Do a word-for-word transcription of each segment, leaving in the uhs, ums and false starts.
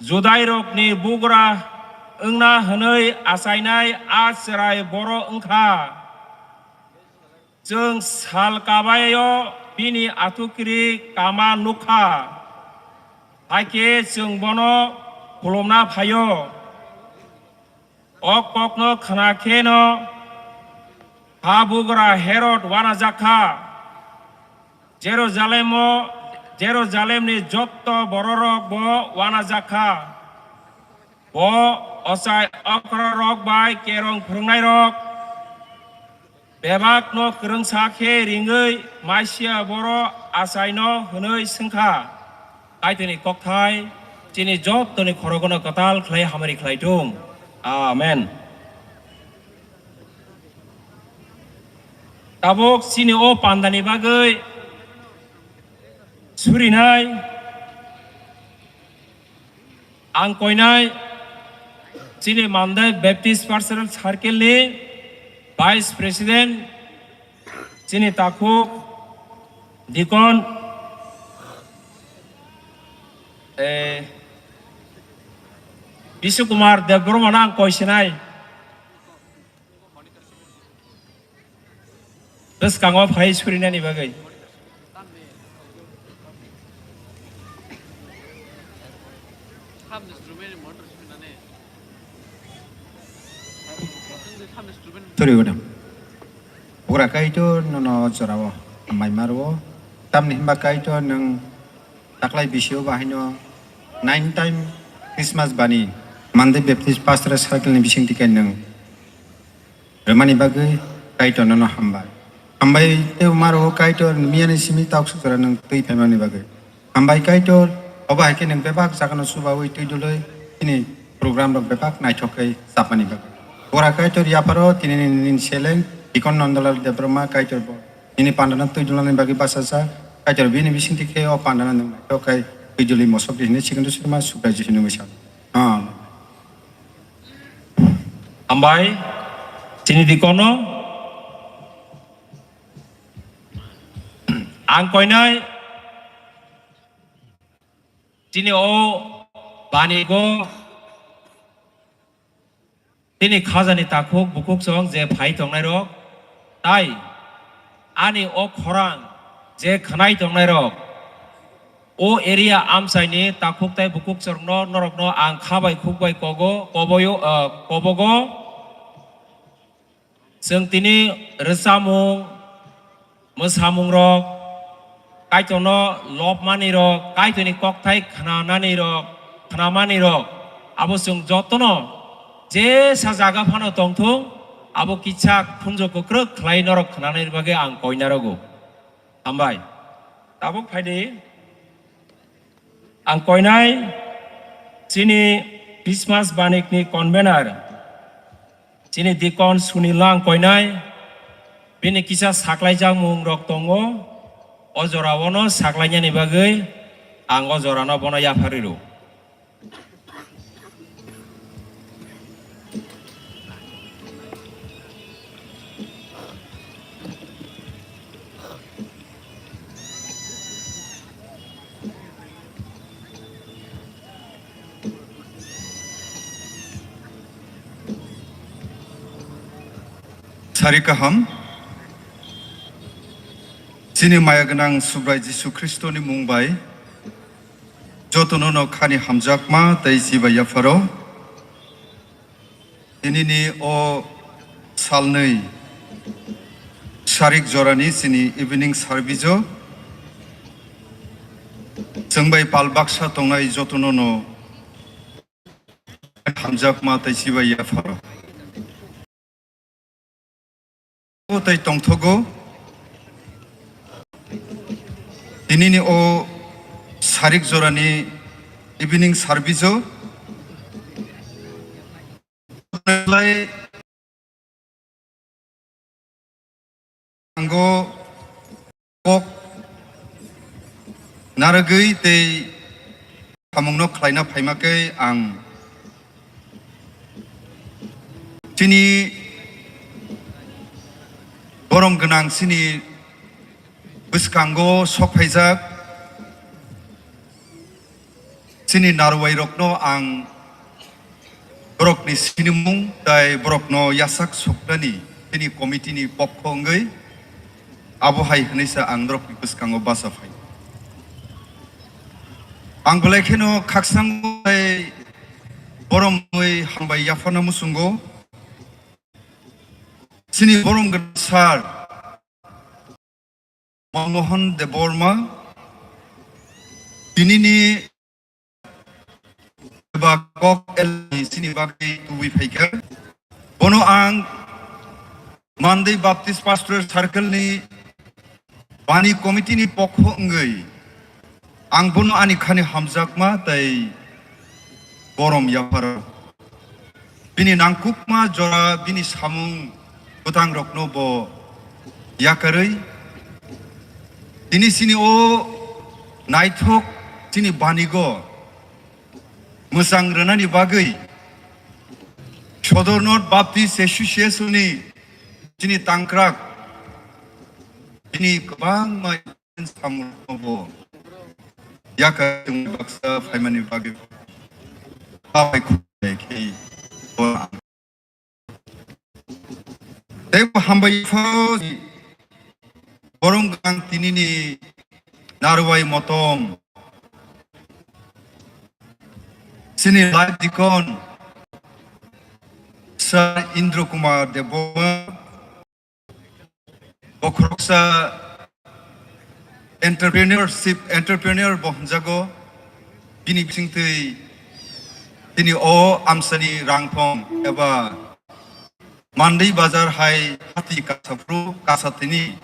Judairokni bugra wngna hwnwi achainai a chwrai boro wng kha. Chwng sal kabaio bini athukiri kama nuk kha, hakhe chwng bono khulumna phaio. O kokno khna kheno habugra Herod uanajak kha. Jerusalemo, Jerusalemni jotto bororokbo uanajak kha. Bo ochai okrarok bai kerong phwrwngnairok bebakno kwrwngsa khe ringwi Masia boro achaino hwnwi swng kha. Kaitorni kokthai chini jottoni khorogono kwtal khlai hamari khlai thung. Amen. Tabuk chini o pandani bagwi surinai ang koinai chini Mandai Baptist Pastoral Circle ni Vice President chini takhuk Deacon, eh, Bishu Kumar Debbarma no ang koi sinai. Bwskango phai surinani bagwi. Sorry, madam. Bugra Kaitor nono jorao hambai maro. Tamni hwnba Kaitor nwng taklai bisio bahaino nine time Christmas bani Mandai Baptist Pastoral Circle ni bisingtwi khe nwng rwmani bagwi Kaitor nono hambai. Hambai tei maro Kaitor miyani simi tauksa jora nwng twi phaimani bagwi. Hambai Kaitor, obo hai khe nwng bebak jagano chubaui twi dului chini program rok bebak naithok khe chapmani bagwi. Bugra Kaitor yapharo tini nini seleng Deacon Nandalal Debbarma Kaitor bo nini pandano twi dulnani bagwi bachajak. Kaitor bini bisingtwi khe o pandano nwng naithok khe twi dului mosok di hwnwi Sikandar Sharma Subraji hwnwi sa. Ah. Hambai, chini Deacon no ang koinai chini o bani go chini khajani takhuk bukhuk song je phai tongnai rok, tai ani o khorang je khwnai tongnai rok, o area amchaini takhuk tai bukhuk chwrwngno norokno ang kha bai khuk bai kogo, koboyo, ah, kobogo. Chwng tini rwchapmung, mwsamung rok, Kaitorno lobmani rok, Kaitorni kokthai khnanani rok, khnamani rok, abo chwng jotono jesa jaga phano tongthung, abo kisa khunju kwkrwk khlai norok khnanani bagwi ang koina rogo. Hambai. Tabuk phaidi. Ang koinai chini Christmas banikni convener, chini Deacon Sunil no ang koinai, bini kisa saklaijak mung rok tongo, o jora o no saklainani bagwi ang o jora no bono yapharwi rw. Sari kaham, chini maya gwnang Subrai Jisu Khristoni mung bai jotono no khani hamjakma tei chibai yapharo. Tinini o salnwi sarik jorani chini evening service o chwng bai pal baksa tongnai jotono no hamjakma tei chibai yapharo. O tei tongthogo. Tinini o sarik jorani evening service o lai ango kok narwgwi tei samungno khlaina phaima khe ang chini borom gwnang chini bwskango sok phaijak Chini narwai rokno ang borokni sinimung tai borokno yasak suknani chini committee ni pokho wngwi abo hai hwnwi sa ang norokni bwskango bacha phai. Ang belai kheno khakchangwi tai borom wngwi hambai yaphana muchungo. Chini borom gwnang sir Manmohan Debbarma, tinini ba kok elni sini bagwi tubui phaikha. Bono ang Mandai Baptist Pastoral Circle ni bani committee ni pokho wngwi ang bono ani khani hamjakma tai borom yapharo. Bini nangkukma jora bini samung bwtangrokno bo yakarwi tini chini o naithok chini banigo mwchang rwnani bagwi Sodor North Baptist Association ni chini tangkrak bini kwbangma samung bo yakarwi baksa phaimani bagwi. Abai khulai khe bo ang. Tei bo hambai phano borong gang tinini narwai motom chini life deacon Sir Indra Kumar Debbarma, bokhoroksa entrepreneurship, entrepreneur bo hwnjago, bini bisingtwi tini o amsani rangthong eba Mandai bazar hai hati kasaphru kasatini.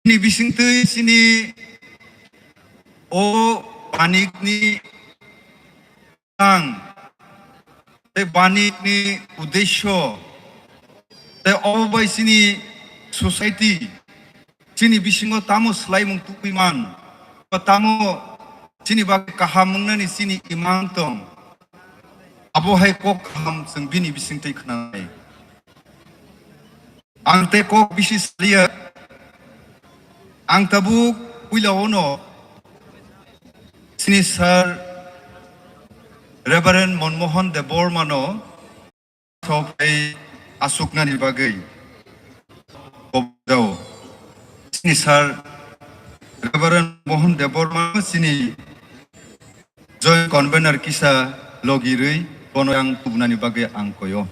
Bini bisingtwi chini o banikni ang tei banikni uddesyo tei obo bai chini society chini bisingo tamo swlaimung tubui man ba tamo chini bagwi kaham wngnani chini imang tong, abo hai kok kaham chwng bini bisingtwi khwnanai. Ang tei kok bisi saliya. Ang tabuk puila ono chini Sir Reverend Manmohan Debbarma no sok tei asuknani bagwi kobjao. Chini Sir Reverend Manmohan Debbarma chini Joint Convener kisa logi rwi bono yang tubunani bagwi ang koyo.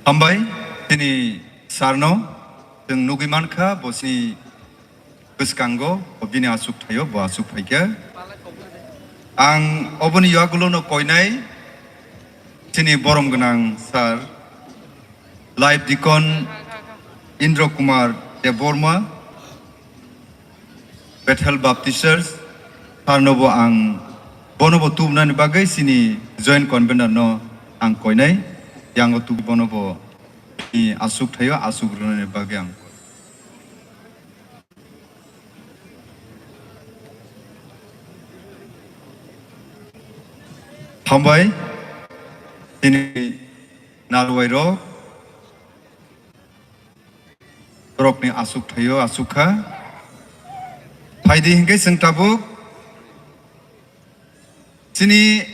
Hambai, chini sir no chwng nugwi mankha, bo chini bwskango, bo bini aswk thaio, bo aswk phaikha. Ang oboni yagulo no koinai chini borom gwnang sir, Life Deacon Indra Kumar Debbarma, Bethel Baptist Church, sir no bo ang, bono bo tubunani bagwi chini Joint Convener no ang koinai, yango tubu bono bo ni aswk thaio, aswk rwnani bagwi ang. Hambai, chini narwai rok, borokni aswk thaio, aswk kha. Phaidi hinkhe chwng tabuk chini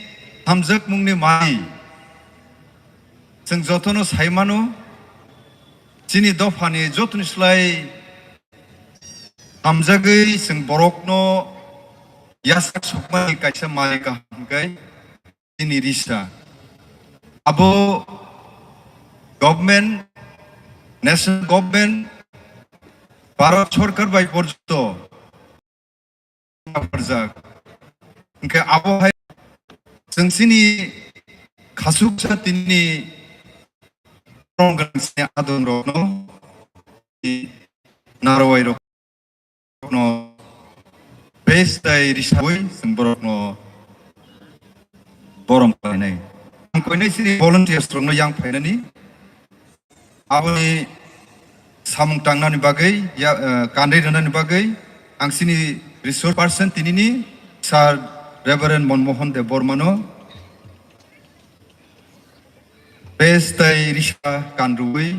hamjakmungni mai chwng jotono sai mano, chini dophani jotoni slai hamjagwi chwng borokno yasak sukmani kaisa mai kaham hwnkhe chini risa. Abo government, national government, Bharat Sarkar bai porjonto apharjak. Hwnkhe abo hai chwng chini khasuksa tini ronggrang chini adong rokno narwai rokno base tai risawi chwng borokno borom khlainai. Ang koinai chini volunteers rokno yang phainani. Aboni samung tangnani bagwi, ya, eh, kanri rwnani bagwi ang chini resource person tinini sir Reverend Monmohan Debbarmano, best tai risa kanrwi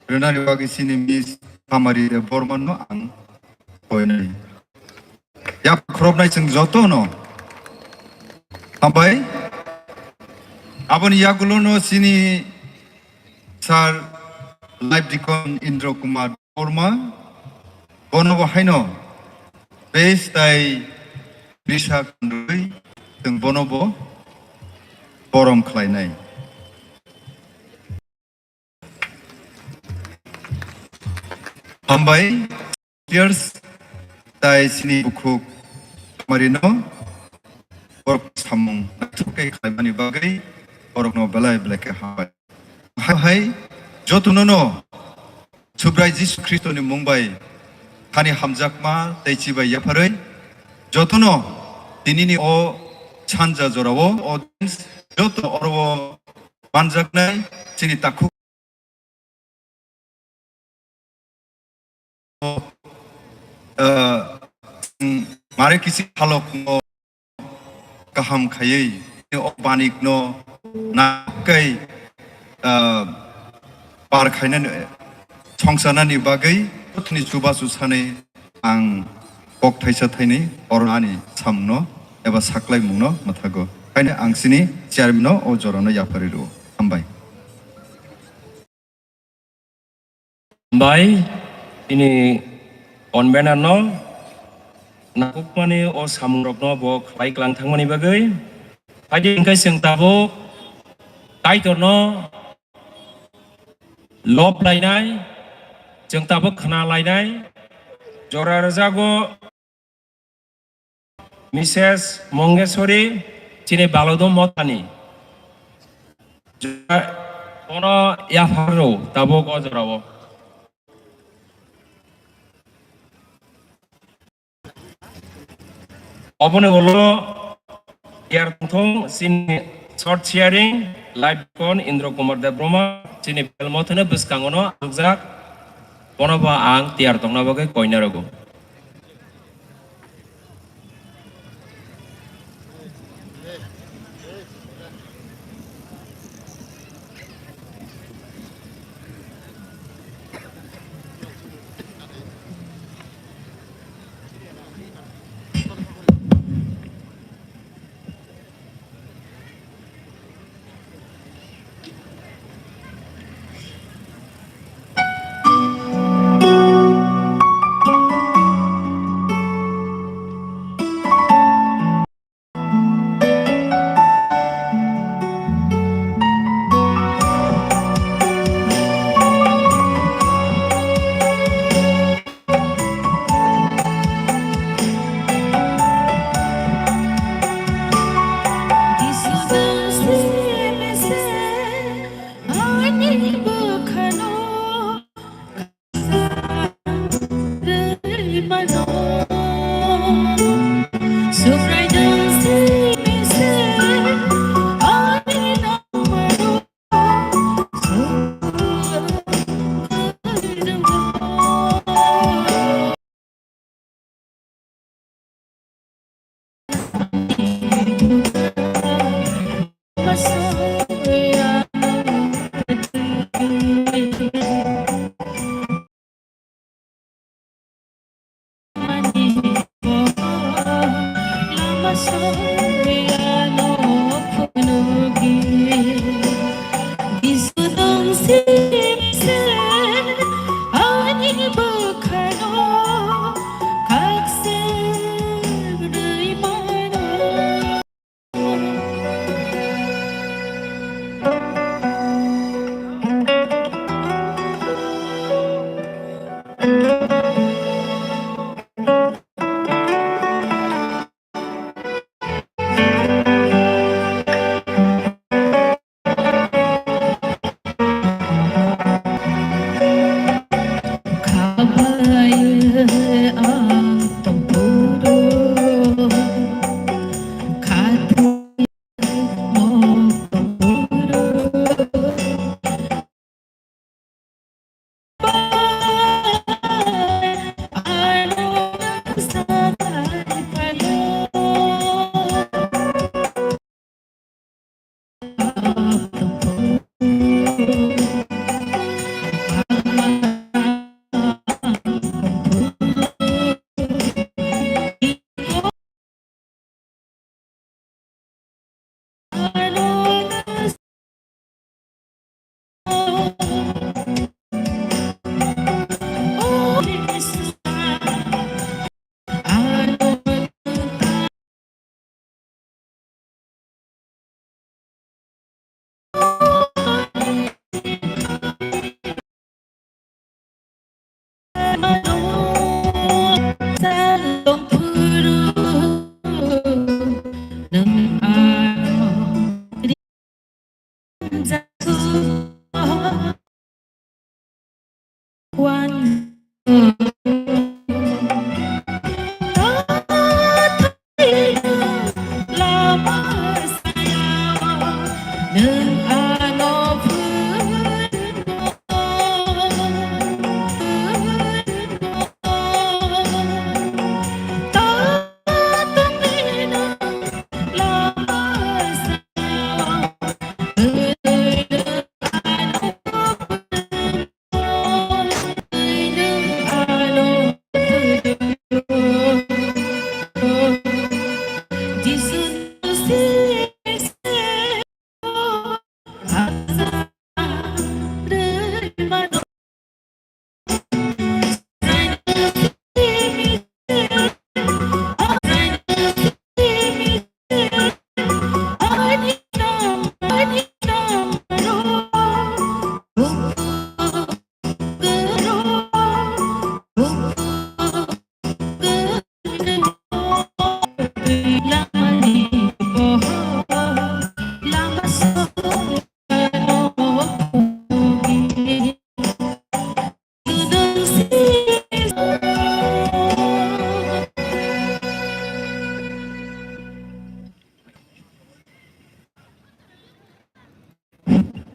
rwnani bagwi chini Miss Hamari Debbarmano ang koinai. Yak khoroknai chwng jotono. Hambai. Aboni yagulono chini Sir Life Deacon Indra Kumar Debbarma, bono bo haino base tai risa khandwi chwng bono bo borom khlainai. Hambai, cheers, tai chini bukhuk Hamarino borok samung naithok khe khlaimani bagwi borokno belai belai khe hambai. Hai hai jotono no Subrai Jisu Khristoni mung bai thani hamjakma tei chibai yapharwi jotono tinini o sanja jorao audience joto oro o manjaknai chini takhuk, ah, mare kisi halokno kaham khaiwi o banikno nakai, ah, par khainani songsarnani bagwi jothoni chubachu sanwi ang kok thaisa thainwi oro ani samungno eba saklaimungno mwthago. Haino ang chini chairman-no o jorano yapharwi rwo. Hambai. Bai, ini convener-no nakukmani o samungrokno bo khlai klang thangmani bagwi. Haidi hwnkhe chwng tabuk Kaitorno lob lainai, chwng tabuk khna lainai, jora rwjago. Misses Mongeshwari, chini Balodom Mothani. Bono yaphar rw tabuk o jorao. Oboni ulo tiyar tongthong chini short sharing, live con Indra Kumar Debbarma, chini Belmothani bwskangono arwkjak, bono bo ang tiyar tongna bagwi koina rwgo.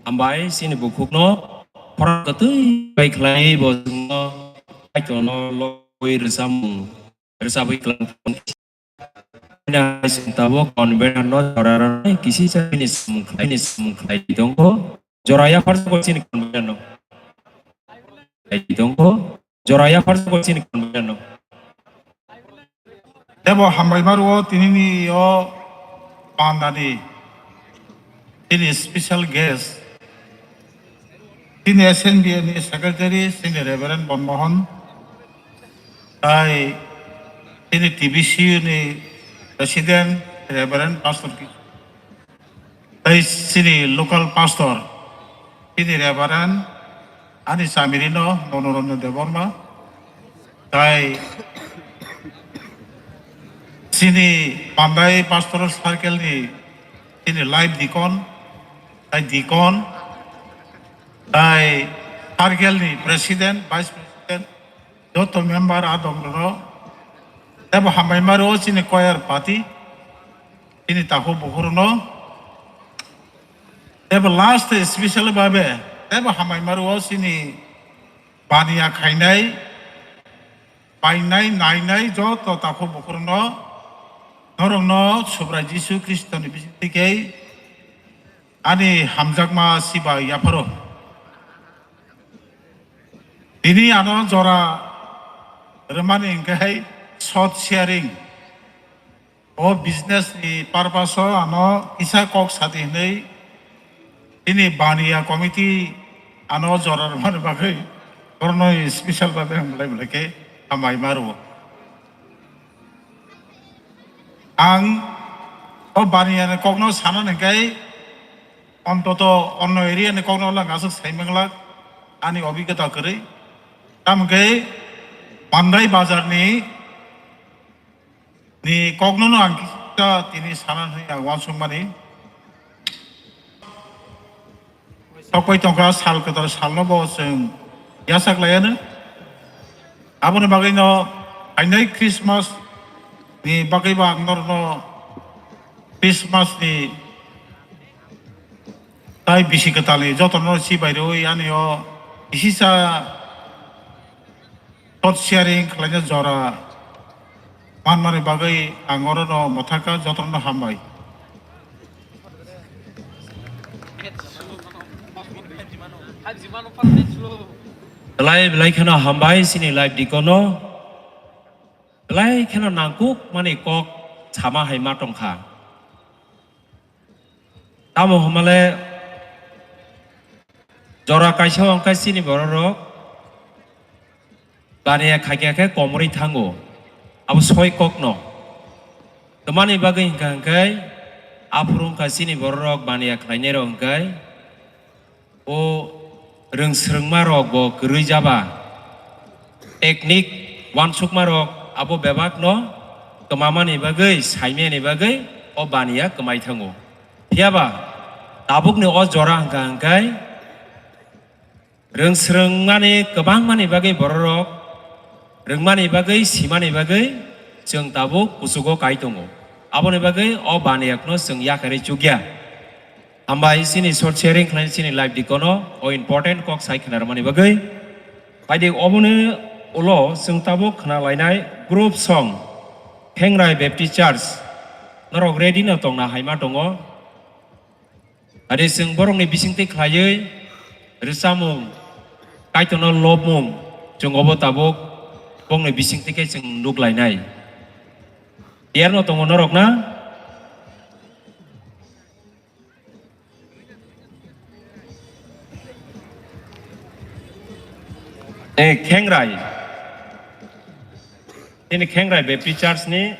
Hambai chini bukhukno khorang kwtwi bai khlai bo chwngno Kaitorno lobwi rwchapmung rwchapwi klang thung. Tabuk convener no jora rwnai kisi sa bini samung khlai, bini samung khlai tongo. Jora yaphar jago chini convener no. Khlai tongo. Jora yaphar jago chini convener no. Tebo hambai maru o tinini o pandani chini special guest, chini S N B A ni secretary, chini Reverend Bonmohon, tai chini T B C U ni president, Reverend Pastor Ki-, tai chini local pastor, chini Reverend ani chamirino Monoranjan Debbarma, tai chini Pandai Pastoral Circle ni chini live deacon, tai deacon, tai circle ni president, vice president, joto member adong rok, tebo hambai maru o chini choir party, chini takhuk bukhuk rok no, tebo last special babe, tebo hambai maru o chini baniya khainai, painai, nainai joto takhuk bukhuk rok no, norok no Subrai Jisu Khristo ni bising twi khe ani hamjakma sibai yapharo. Tini ano jora rwmani hwnkhe hai short sharing. O business ni purpose o ano kisa kok sadi hinwi tini baniya committee ano jora rwmani bagwi borokno special babe hambai belai khe hambai ma rwo. Ang o baniya ni kokno sana hwnkhe ontoto onno area ni kokno lang aswk sai manglak ani obigota kwrwi. Tamo khe Pandai bazar ni ni kokno no ang kisa tini sana hwnwi ang uansukmani. Sokpai tongkha sal kwtal salno bo chwng yasak laiano. Aboni bagwino hainai Christmas ni bagwi bo ang norokno Christmas ni tai bisi kwtalni jotono chibai rwui ani o kisisa Thought sharing khlaina jora manmani bagwi ang orono mwthakha, jotono hambai. Belai belai kheno hambai chini live deacon no. Belai kheno nangkuk mani kok sama hai ma tongkha. Tamo hwnmale jora kaisa hwnkhe chini bororok baniya khaikha khe komorwi thango, abo soi kokno. Tamani bagwi hwnkha hwnkhe aphuru wngkha chini bororok baniya khlainairok hwnkhe o rwngsrwngmarok bo kwrwi jaba. Technique uansukmarok abo bebakno kwmamani bagwi, saimani bagwi o baniya kwmai thango. Phiyaba tabukni o jora hwnkha hwnkhe Rwng swrwngmani kwbangmani bagwi bororok rwngmani bagwi, simani bagwi chwng tabuk kuchugo kai tongo. Aboni bagwi o baniyakno chwng yakarwi chukya. Hambai chini short sharing khlai chini live dikono o important kok sai khna rwmani bagwi. Baidi oboni ulo chwng tabuk khna lainai group song Khengrai Baptist Church. Norok ready no tongna haima tongo. Ade chwng borokni bisingtwi khlaiwi rwchapmung, Kaitorno lobmung chwng obo tabuk bongni bisingtwi khe chwng nuk lainai. Tiyarno tongo norok na? Eh, Khengrai. Nini Khengrai Baptist Church ni